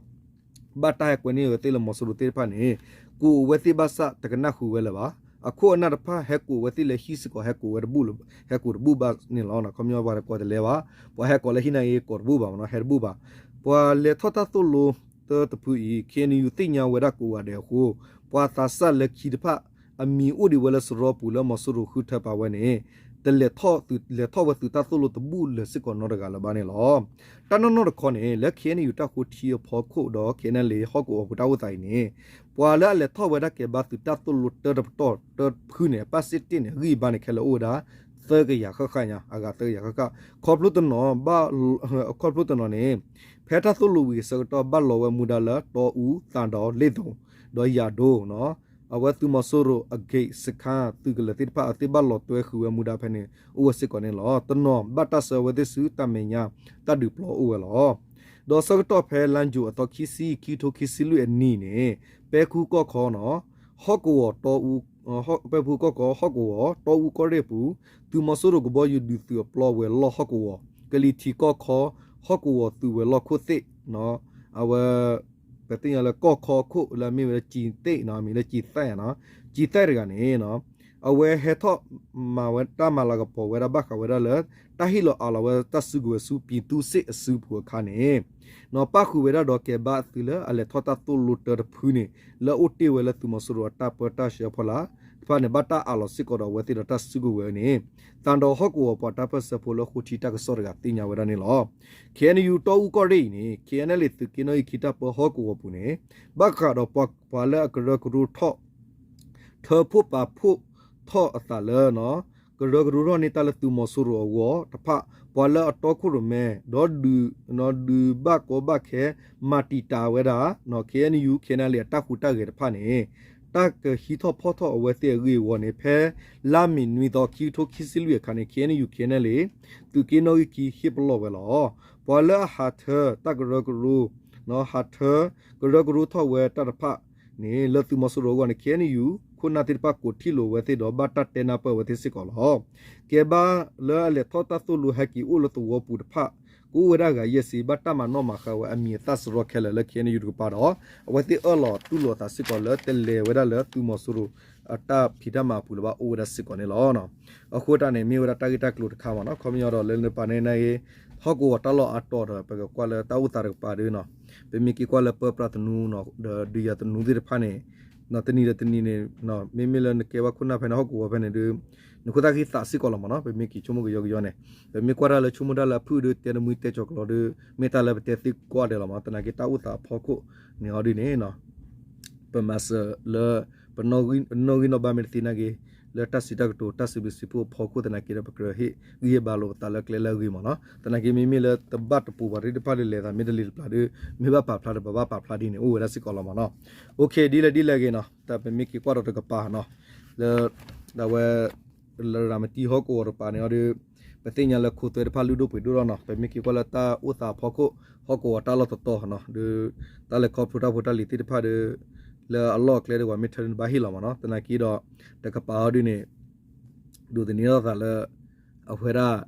ဘၣ်တၢ်ဟဲကွဲန့ၢ်အဝဲသ့ၣ်လၢမီၤစိရိၤသ့ၣ်တဖၣ်န့ၣ် ကိးအဝဲသ့ၣ်ဘၣ်ဆၣ်တကနၣ်ဃုာ်ဝဲလၢၤဘၣ်. အခိၣ်အနၢ်တဖၣ်ဟဲကိးဝဲသ့ၣ်လၢဟံၣ်စ့ၢ်ကီး ဟဲကိးဝဲတဘူၣ်လၢၤ ဟဲကိးတဘူၣ်ဘၣ်န့ၣ်လီၤ. ခီပညီပှၤတကိးတလဲဘၣ်, ပှၤဟဲကိးလၢဟံၣ်နာ်က့ကိးတဘူၣ်ဘၣ်မ့ၢ်နီၤ ဟဲတဘူၣ်ဘၣ်. ပှၤလဲၤထီၣ်တၢ်သိၣ်လိတၢတဖုအံၤ ခ့ၣ်အဲၣ်ယူၣ် သ့ၣ်ညါဝဲဒၣ်ကိးဂၤဒဲးအဃိ ပှၤသးစၢ်လၢခံတဖၣ် အမံၤအိၣ်ဒံးဝဲလၢစရီပူၤလၢမီၤစိရိၤဃုထၢပာ်ဝဲန့ၣ် တလဲၤထီၣ်ဝဲသုးတၢ်သိၣ်လိတဘူၣ်လၢၤစ့ၢ်ကီးနီတဂၤလၢၤဘၣ်န့ၣ်လီၤ. တၢ်နီၢ်နီၢ်တခီန့ၣ် လၢ ခ့ၣ်အဲၣ်ယူၣ် တၢ်ဃိထံအဖီခိၣ်ဒီး ခ့ၣ်အဲၣ်ယူၣ် ဟီၣ်ကဝီၤပူၤတၢ်အိၣ်သးအံၤန့ၣ် ပှၤလၢအလဲၤထီၣ်ဝဲဒၣ်ကဲဘါသုးတၢ်သိၣ်လိတၢတပတီၢ်တၢတဖုန့ၣ် အပၣ်စ့ၣ်တ့ၣ်န့ၣ် အဂံၢ်အဘါန့ၣ် ခဲလၢာ်အိၣ်ဝဲဒၣ် သၢကယၤဃၣ်ဃၣ်ညါ အဂၤသၢကယၤဃၣ်ဃၣ် ခီဖျိတနီၤ ခီဖျိတနီၤန့ၣ် ဖဲတၢ်သိၣ်လိဝံၤအဆၢကတီၢ် ဘၣ်လီၤဝဲမူဒါလၢတီအူ သးဒီး လ့ၣ်သိၣ် ဒီးယၤဒိ အဝဲသုးမီၤစိရိၤအဂ့ၢ်စခါ သုးကလၢၤသ့ၣ်တဖၣ် အဝဲသ့ၣ်ဘၣ်လီၤတွဲဃုာ်ဝဲမူဒါဖဲန့ၣ် အိၣ်ဝဲစ့ၢ်ကီးန့ၣ်လီၤ. တနီၤဘၣ်တၢ်ဆှၢဝဲသ့ၣ်ဆူတၢ်မဲာ်ညါ တၢ်ဒုးပျီအိၣ်ဝဲလီၤ. ဒီးဆၢကတီၢ်ဖဲလါယူၤအသီခံဆံ ခံကထိခံဆံလွံၢ်အနံၤန့ၣ် ပဲၤခူကီၢ်ခီ ဟီၣ်ကဝီၤတီအူ ပဲၤခူကီၢ်ခီ ဟီၣ်ကဝီၤ တီအူကီၢ်ရ့ၣ်အပူၤ သုးမီၤစိရိၤကဘီယူၤဒုးသုးအပျီဝဲၤလီၢ်ဟီၣ်ကဝီၤ ကလံၤထံးကီၢ်ခီ ဟီၣ်ကဝီၤသုးဝဲၤလီၢ်ခိၣ်သ့ၣ် အဝဲ ပသ့ၣ်ညါလၢကီၢ်ခီခိၣ်လၢအမ့ၢ်ဝဲလၢကၠံၤသ့ၣ်နီၤ အမံၤလၢကၠံၤသ့ၣ်နီၤ ကၠံၤသ့ၣ်တဂၤန့ၣ် အဝဲဟဲထီၣ်မၤဝဲတၢ်မၤလၤကပီၤဝဲဒၣ်ဘၣ်ဃးဝဲဒၣ်လၢ တၢ်ဟ့ၣ်လီၤအးလီၤဝဲတၢ်စုကဝဲၤဆူ ပြည်သူ့စစ် အစုပူၤအခါန့ၣ် ပၣ်ဃုာ်ဝဲဒၣ်ဒီးကဲဘါအသုးလၢအလဲၤထီၣ်တၢ်သိၣ်လိတၢတဖုန့ၣ် လၢအအိၣ်တ့ၢ်ဝဲလၢသုးမီၤစိရိၤအတၢ်ပၢတၢ်ဆှၢအဖီလာ်တဖၣ်န့ၣ် ဘၣ်တၢ်အးလီၤစ့ၢ်ကီးဒီးအဝဲသ့ၣ်ဒီးတၢ်စုကဝဲၤန့ၣ် သးဒီးဟီၣ်ကဝီၤပှၤတၢ်ပၢၢ်ဆၢဖိလၢဃိထံတၢ်ကစီၣ်တဂၤသ့ၣ်ညါဝဲဒၣ်န့ၣ်လီၤ. ခ့ၣ်အဲၣ်ယူၣ် တီအူကီၢ်ရ့ၣ်အံၤန့ၣ် ခ့ၣ်အဲၣ်ယူၣ် သုးက့နီၣ်ဂံၢ်ခံတၢ်ပၢဟီၣ်ကဝီၤပူၤန့ၣ် ဘၣ်ဃးဒီးပှၤလၢအကရၢကရိထီၣ် ထၢဖှိၣ်ပာ်ဖှိၣ်ထီၣ်အသးလၢ ကရၢကရိထီၣ်န့ၢ်တၢ်လၢသုးမီၤစိရိၤအဂီၢ်တဖၣ် ပှၤလၢအတီခိၣ်ရိၣ်မဲ ဒီးဒုးဘၣ်ကီဘၣ်ခဲ မၤတံာ်တာ်ဝဲဒၣ် ခ့ၣ်အဲၣ်ယူၣ် ခ့ၣ်အဲၣ်ယူၣ် အတၢ်ဟူးတၢ်ဂဲၤတဖၣ်န့ၣ် တၢ်ကဟံးထီၣ်ဖီၣ်ထီၣ်အဝဲသ့ၣ်အဂ့ၢ်အဂီၢ်န့ၣ် ဖဲလါမ့ၤနွံသီ ခံကထိခံဆံလွံၢ်အခါန့ၣ် ခ့ၣ်အဲၣ်ယူၣ် ခ့ၣ်အဲၣ်ယူၣ် သုးက့နီၣ်ဂံၢ်ခံဟ့ၣ်ပလီၢ်ဝဲလီၤ. ပှၤလၢအဟးထၢတၢ်ကရၢကရိ ဟးထၢကရၢကရိထီၣ်ဝဲတၢ်တဖၣ်န့ၣ် လၢသုးမီၤစိရိၤအဂီၢ်န့ၣ် ခ့ၣ်အဲၣ်ယူၣ် ခိၣ်နၢ်သ့ၣ်တဖၣ်ကိးထံၣ်လိာ်ဝဲသ့ၣ်ဒီး ဘၣ်တၢ်တဲနၢ်ပၢၢ်ဝဲသ့ၣ်စ့ၢ်ကီးလီၤ. ကဲဘါလၢအလဲၤထီၣ်တၢ်သိၣ်လိဟဲက့ၤအိၣ်လၢသဝီပူၤတဖၣ် ကအိၣ်ဝဲဒၣ်ဂၤယဲၢ်ဆံ ဘၣ်တၢ်မၤနီၣ်မၤဃါဝဲအမံၤအသၣ်စရီခဲလၢာ်လၢ ခ့ၣ်အဲၣ်ယူၣ် တကပၤဒီး အဝဲသ့ၣ်အၢၣ်လီၤတူၢ်လိာ်အသးစ့ၢ်ကီးလၢတလဲၤဝဲဒၣ်လၢသုးမီၤစိရိၤအတၢ်ဖံးတၢ်မၤအပူၤလၢၤဘၣ်အိၣ်ဝဲဒၣ်စ့ၢ်ကီးန့ၣ်လီၤ. အဃိတၢ်န့ၣ် မ့ၢ်ဝဲဒၣ်တၢ်ဂ့ၢ်တၢ်ကျိၤတခါမ့ၢ်နီၤ ခီပညီဒီးလၢနပာ်န့ၣ်နာ်ဂ့ၤ ဟီၣ်ကဝီၤတၢ်လီၢ်အါတီၤဒီး ပကကွၢ်လၢတၢ်အိၣ်သးတကပၤဒီး ပမ့ၢ်က့ၤကွၢ်လၢပၢပြးသနူ ဒီးဒုးယၤသနူသ့ၣ်တဖၣ်န့ၣ် တနံၤဒီးတနံၤန့ၣ် မ့မ့ၢ်လၢနကဲဘၣ်ခိၣ်နၢ်ဖဲန့ၣ် ဟီၣ်ကဝီၤဖဲန့ၣ်ဒီး နခိၣ်သၣ်ဃံသးစ့ၢ်ကီးလီၤမ့ၢ်နီၤ ပမ့ၢ်က့ၤဆိကမိၣ်ကယီကယီန့ၣ် ပမ့ၢ်ကွၢ်တၢ်လၢဆိကမိၣ်တၢ်လၢအဖုၣ်ဒီး တဲတမှံတဲကၠီၤကျီဒီး မ့ၢ်တၢ်လၢပတဲသ့ကိးဂၤဒဲးလီၤမ့ၢ် သနာ်က့တၢ်အိၣ်သးအဖီခိၣ်န့ၣ်အီၤဒ်န့ၣ် ပမၤစၢၤလၢ ပနီၣ်ဂံၢ်နီၣ်ဘါမ့ၢ်တသ့နာ်က့ၤ လၢတၢ်စံးတၢ်ကတိၤ တၢ်စံးဘျုးစံးဖှိၣ်အဖီခိၣ်သနာ်က့ဒီး ပကြၢးဟ့ၣ်ဂံၢ်ဟ့ၣ်ဘါလိာ်ပသးလၢကျဲလၢအဂ့ၤမ့ၢ်နီၤ သနာ်က့မ့မ့ၢ်လၢတဘၣ်တပူၤဘၣ်သ့ၣ်တဖၣ်ဒီး လဲၤသးမ့ၢ်တလံၤတပျၢ်ဒီး မ့ၢ်ဘၣ်ပာ်ဖျါဒီး ပဘၣ်ပာ်ဖျါဒ်န့ၣ် အိၣ်ဝဲဒၣ်စ့ၢ်ကီးလီၤမ့ၢ်နီၤ OK ဒ်လဲၣ်ဒ်လဲၣ်ဂ့ၤနီၤ တၢ်ပမ့ၢ်က့ၤကွၢ်ဒီးတကပၤနီၤ လၢ ဒ်ဝဲ လၢရၤမတံဟီၣ်ကဝီၤတကပၤန့ၣ်အီၤဒီး ပသ့ၣ်ညါလၢခိသွဲတဖၣ်လုၢ်ဒိၣ်ပှ့ၤဒိၣ်လီၤနီၤ. ပမ့ၢ်က့ၤကွၢ်လၢတၢ်အိၣ်သးအဖီခိၣ် ဟီၣ်ကဝီၤတၢ်လီၢ်တတီၤနီၤ ဒီး တၢ်လဲၤခီဖျိတၢ်ဖိတၢ်လံၤသ့ၣ်တဖၣ်ဒီး လၢအလီၢ်အကျဲဒီး ပှၤမ့ၢ်ထၢန့ၢ်တဘၣ်ဟ့ၣ်လီၤမ့ၢ်နီၤ. သနာ်က့ဒီး တကပၤအီၤဒ်န့ၣ် ဒိးသန့ၤထီၣ်သးလၢ အဝဲဒၣ်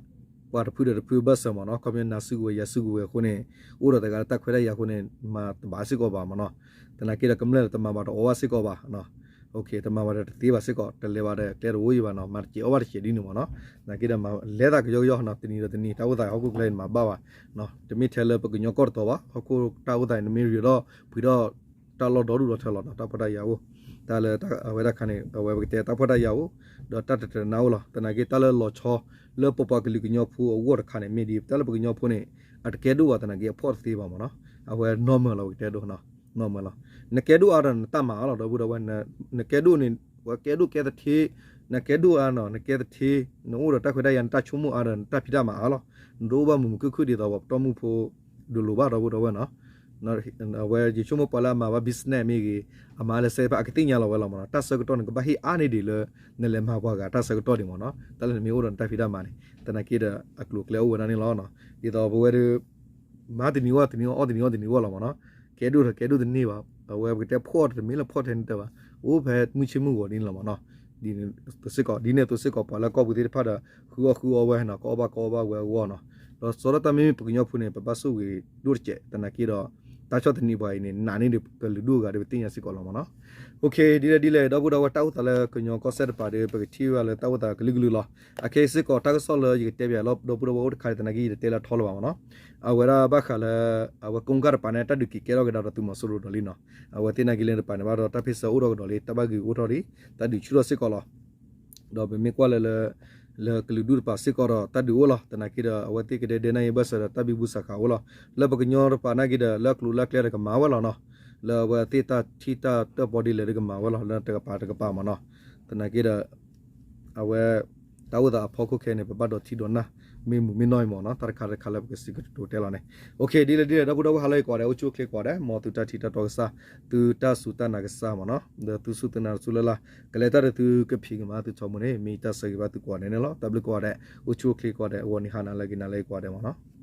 ပှၤတဖုဒီးတဖုဘၢၣ်စၢၤမ့ၢ်နီၤ. ခီပညီနၤစုကဝဲၤ ယၤစုကဝဲၤအဃိန့ၣ် အိၣ်ဒီးတဂၤလၢတၢ်ခွဲးတၢ်ယာ်အဃိန့ၣ် မၤတဘၣ်စ့ၢ်ကီးဘၣ်မ့ၢ်နီၤ. သနာ်က့ဒီး ကမျၢၢ်ဒီးတမၤဘၣ်တအီၣ်ဘၣ်စ့ၢ်ကီးဘၣ် တမၤဘၣ်ဒီးတသ့ဘၣ်စ့ၢ်ကီး, တလဲၤဘၣ်ဒီးကျဲတဝီယံၤဘၣ်နီၤ, မၤတစဲးအီၣ်ဘၣ်တစဲးဒ်န့ၣ်မ့ၢ်နီၤ. သနာ်က့ဒီး လဲၤသးကယီကယီနီၤ, တနံၤဒီးတနံၤ တၢ်အိၣ်သးဟီၣ်ခိၣ်ချၢအံၤန့ၣ် မၤဘၣ်ဘၣ်, တမ့ၢ်ထဲလၢပကညီကီၢ်တတီၤဘၣ်, ဟီၣ်ခိၣ်တၢ်အိၣ်သးအံၤ နမ့ၢ်ရံးဒီး ပှ့ၤဒီး တၢ်လီၢ်ဒီဒူၣ်ဒီထၢလီၤနီၤ, တၢ်ဖှီၣ်တၢ်ယာ်အိၣ်, တၢ်လၢအဝဲဒၣ်ခါန့ၣ် အဝဲပကတဲတၢ်ဖှီၣ်တၢ်ယာ်အိၣ်, ဒီးတၢ်တတနါအိၣ်လီၤ. သနာ်က့တၢ်လၢလီၤဆီ လၢပပှၤကလုာ်ကညီဖိအဂီၢ်တခါန့ၣ် မ့ၢ်ဒ်တၢ်လၢပကညီဖိန့ၣ် အတကဲဒိၣ်ဘၣ်သနာ်က့ အဖှီၣ်တသ့ဘၣ်မ့ၢ်နီၤ, အဝဲ normal လီၤ ပကတဲဒိၣ် normal လီၤ. နကဲဒိၣ်အါဒီးနတၢ်မၤအါလီၤ ဒီပုၢ်ဒီဝဲၢ်, နကဲဒိၣ်န့ၣ် ဝဲကဲဒိၣ်ကဲသထ့, နကဲဒိၣ်အါနီၤ နကဲသထ့, နအိၣ်ဒီးတၢ်ခွဲးတၢ်ယာ် နတၢ်ဆိကမိၣ်အါဒီး နတၢ်ဖံးတၢ်မၤအါလီၤ. နတအိၣ်ဘၣ်မုာ်မုာ်ခုၣ်ခုၣ်ဒ်သိးပှၤပတီၢ်မုၢ်ဖိ ဒိးလိာ်ဘၣ် ဒီပုၢ်ဒီဝဲၢ်နီၤ. အဝဲယဆိကမိၣ်ပှၤလၢအမၤဘၣ် business မ့ၢ်ဂ့ၤ, အမၤလၢစဲတဖၣ် အကသ့ၣ်ညါလီၤဝဲလီၤမ့ၢ်နီၤ. တၢ်ဆၢကတီၢ်န့ၣ် ကဘၣ်ဟ့ၣ်အါန့ၢ်ဒံးလၢ နလဲၤမၤပှၤဂၤတၢ်ဆၢကတီၢ်ဒံးမ့ၢ်နီၤ. တၢ်လၢနမ့ၢ်အိၣ်ဒီးနတၢ်ဖံးတၢ်မၤန့ၣ် သနာ်က့ဒီး အကျိၤအကျဲအိၣ်ဝဲဒၣ်န့ၣ်လီၤ. ဒ်သိးပဝဲဒီး မၤတနံၤဝဲတနံၤဝဲ အီၣ်တနံၤအီၣ်တနံၤဝဲလီၤမ့ၢ်နီၤ. ကဲဒိၣ်ဒီးကဲဒိၣ်တန့ၢ်ဘၣ်, အဝဲပကတဲဖှီၣ်တမ့ၢ်လၢဖှီၣ်ထဲန့ၣ်တၢ်ဘၣ်, အိၣ်ဖဲမုၢ်ဆ့ၣ်မုၢ်ဂီၤဒ်န့ၣ်လီၤမ့ၢ်နီၤ. ဒ်န့ၣ်စ့ၢ်ကီး ဒ်န့ၣ်အသိးစ့ၢ်ကီး ပှၤလၢကီၢ်ပူၤသ့ၣ်တဖၣ်ဒီး ဃုအီၣ်ဃုအီဝဲနီၤ, ကအီၣ်ဘၣ်ကအီဘၣ်ဝဲအဂီၢ်နီၤ. ဒီးစီၤဒၣ်တၢ်မ့မ့ၢ်ပကညီဖိန့ၣ် ပဘၣ်ဆိၣ်ဂ့ၤဒိၣ်တစဲး, သနာ်က့ဒီး တၢ်ဆီၣ်သနံးပှၤအံၤန့ၣ် နာ်န့ၢ်ဒံးကလုာ်ဒူၣ်အဂၤဒီး ပသ့ၣ်ညါစ့ၢ်ကီးလီၤမ့ၢ်နီၤ. ဒ်လဲၣ်ဒ်လဲၣ်ဒီပုၢ်ဒီဝဲၢ် တၢ်အိၣ်သးလၢကညီကီၢ်စဲၣ်တပၤဒီး ပကထံၣ်ဘၣ်လၢတၢ်အိၣ်သးကလုာ်ကလုာ်လီၤ. အခဲအံၤစ့ၢ်ကီး တၢ်ကစီၣ်လၢယကတဲပၠးလီၤ ဒီပုၢ်ဒီဝဲၢ်အိၣ်တခါန့ၣ် သနာ်က့ယတတဲလၢအထီလၢၤဘၣ်မ့ၢ်နီၤ. အဝဲဒၣ်ဘၣ်ဃးလၢ အဝဲကိးကၢ်တပၤန့ၣ် တၢ်ဒုးက့ၤကဲထီၣ်ကဒါဒီးသုးမီၤစိရိၤဒီးလံနီၤ. အဝဲသ့ၣ်နာ်က့လၢတပၤန့ၣ်ဘၣ်ဒီး တၢ်ဖ့ၣ်ဆၢအိၣ်ထီၣ်ကဒီးလံ, တၢ်ဘၣ်ဂ့ၤအိၣ်ထီၣ်လံ, တၢ်ဒုးဆူၣ်ထီၣ်စ့ၢ်ကီးလီၤ. ဒီးပမ့ၢ်ကွၢ်လၢ လၢကလုာ်ဒူၣ်တပၤစ့ၢ်ကီးဒီး တၢ်ဒုးအိၣ်လီၤ. သနာ်က့ဒီး အဝဲသ့ၣ်ကဒဲဒဲနၢ်အံၤဘၢၣ်စၢၤဒီး တၢ်ဘံဘူစးဃာ်အိၣ်လီၤ. လၢပကညီတပၤနာ်က့ဒီး လၢအကျိၤလၢအကျဲဒီးကမၤဝဲလီၤနီၤ. လၢအဝဲသ့ၣ်တၢ်ထံၣ်တၢ်တၢၣ်ပီဒ်လဲၣ်ဒီးကမၤဝဲလီၤ လၢတကပၤတကပၤမ့ၢ်နီၤ. သနာ်က့ဒီး အဝဲ တၢ်အိၣ်သးအဖီခိၣ်ခဲအံၤန့ၣ် ပဘၣ်ဒီးထံဒီးနၢ် မ့ၢ်မုာ်မ့ၢ်နီၢ်အံၤမ့ၢ်နီၤ. တၢ်တခါတခါလၢပကစံးကတိၤတဲလီၤန့ၣ် okay ဒ်လဲၣ်ဒ်လဲၣ် ဒီပုၢ်ဒီဝဲၢ်ဟါလၢအံၤကိးဂၤဒဲး အိၣ်ဆူၣ်အိၣ်ချ့ကိးဂၤဒဲး မ်သုတၢ်ထံၣ်တၢ်တီကစၢ် သုတၢ်စူၢ်တၢ်နာ်ကစၢ်မ့ၢ်နီၤ. ဒီးသုစူၢ်သုနာ်တစူၢ်လၢ်လၢ် ကလဲၤတၢ်ဒီးသုကဖံးကမၤသုထီဘိန့ၣ် မ့ၢ်တၢ်ဆၢဂ့ၤဘၣ်သုကိးဂၤဒဲးန့ၣ်လီၤ. တၢ်ဘျုးကိးဂၤဒဲး အိၣ်ဆူၣ်အိၣ်ချ့ကိးဂၤဒဲး အဂီၢ်န့ၣ်ဟါနၤလၢအဂ့ၤ နၤလၢအဂ့ၤကိးဂၤဒဲးမ့ၢ်နီၤ.